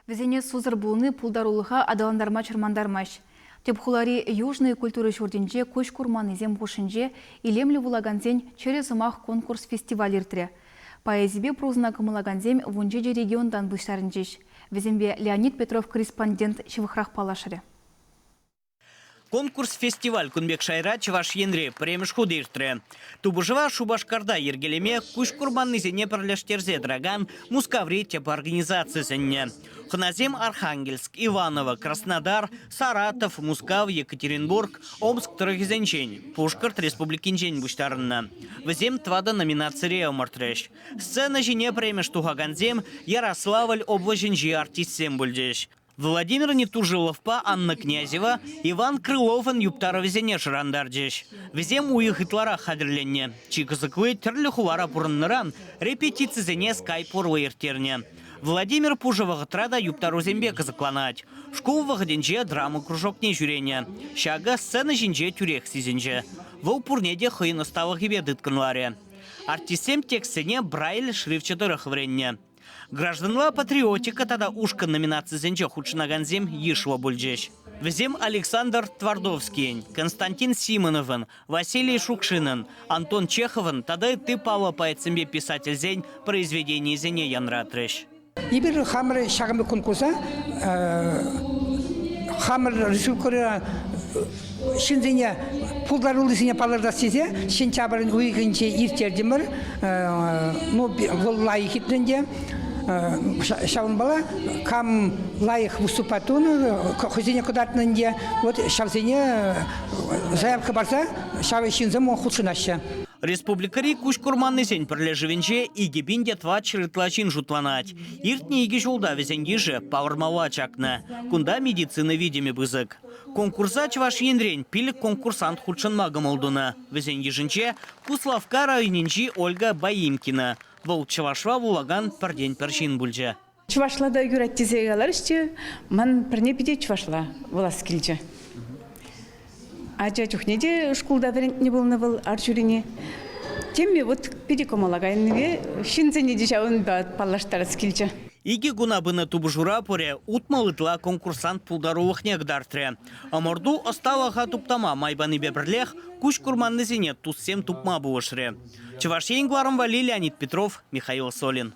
Вӗсене сусӑр пулни пултарулӑха аталантарма чӑрмантармасть. Тӗп хулари Южный культура ҫуртӗнче куҫ курманнисем хушшинче илемлӗ вулакансен Чӗрӗ сӑмах конкурс-фестиваль иртрӗ. Поэзипе прозӑна кӑмӑллакансем 17 регионтан пуҫтарӑнчӗҫ. Вӗсемпе Леонид Петров корреспондент ҫывӑхрах паллашрӗ. Конкурс-фестиваль кун пек шайра Чӑваш Енре пӗрремӗш хут иртрӗ. Тупӑшӑва Шупашкарта йӗркелеме куҫ курманнисене пӗрлештерсе тӑракан Мускаври тӗп организаци сӗннӗ. Хӑнасем Архангельск, Иваново, Краснодар, Саратов, Мускав, Екатеринбург, Омск тӑрӑхӗсенчен, Пушкӑрт Республикинчен пуҫтарӑннӑ. Вӗсем тӑватӑ номинацире ӑмӑртрӗҫ. Сцена ҫине пӗрремӗш тухакансем Ярославль облаҫӗнчи артистсем пулчӗҫ. Владимир Нетужиловпа Анна Князева Иван Крыловӑн юптарӑвӗсене шӑрантарчӗҫ. Вӗсем уйӑх ытларах хатӗрленнӗ. Чи кӑсӑкли тӗрлӗ хулара пурӑннӑран репетицисене скайп урлӑ ирттернӗ. Владимир пушӑ вӑхӑтра та юптарусемпе кӑсӑкланать. Шкул вӑхӑтӗнче драма кружокне ҫӳренӗ. Ҫакӑ сцена ҫинче тӳрех сисӗнчӗ. Вӑл пурне те хӑйӗн ӑсталӑхӗпе тыткӑнларӗ. Артистсем текстсене Брайль шрифчӗ тӑрӑх вӗреннӗ. Гражданла патриотика тата ушкӑн номинацисенче хутшӑнакансем йышлӑ пулчӗҫ. Вӗсем Александр Твардовскийӗн, Константин Симоновӑн, Василий Шукшинӑн, Антон Чеховӑн тата ытти паллӑ поэтсемпе писательсен произведенийӗсене янратрӗҫ. Эпир хамӑр ҫакӑн пек конкурса хамӑр республикӑра ҫынсене пултаруллисене палӑртас тесе сентябрӗн уйӑхӗнче ирттертӗмӗр. Ну, вӑл лайӑх иртрӗ ӗнтӗ. Ҫавӑнпала кам лайӑх выступать тунӑ, хӑйсене кӑтартнӑ ӗнтӗ, вот ҫавсене заявка парса ҫав ҫынсем хутшӑнаҫҫӗ. Республикӑри куҫ курманнисен пӗрлешӗвӗнче 2400 ытла ҫын шутланать. Иртнӗ икӗ ҫулта вӗсен йышӗ палӑрмалла чакнӑ. Кунта медицина витӗмӗ пысӑк. Конкурса Чӑваш Енрен пилӗк конкурсант хутшӑнма кӑмӑл тунӑ. Вӗсен йышӗнче Куславкка районӗнчи Ольга Баимкина. Вӑл чӑвашла вулакан пӗртен-пӗр ҫын пулчӗ. Чӑвашла та юрать тесе каларӗҫ те, ман пӗрне питӗ чӑвашла вулас килчӗ. Ача чухне те шкулта вӗрентнӗ пулнӑ вӑл арҫурине. Темме вот питӗ кӑмӑла кайнипе ҫынсене те ҫавӑнпа паллаштарас килчӗ. Икӗ куна пынӑ тупӑшура пурӗ 60 ытла конкурсант пултарулӑхне кӑтартрӗ. Ӑмӑрту ӑсталӑха туптама май панипе пӗрлех куҫ курманнисене туссем тупма пулӑшрӗ. Чӑваш Ен кӑларӑм валли Леонид Петров, Михаил Солин.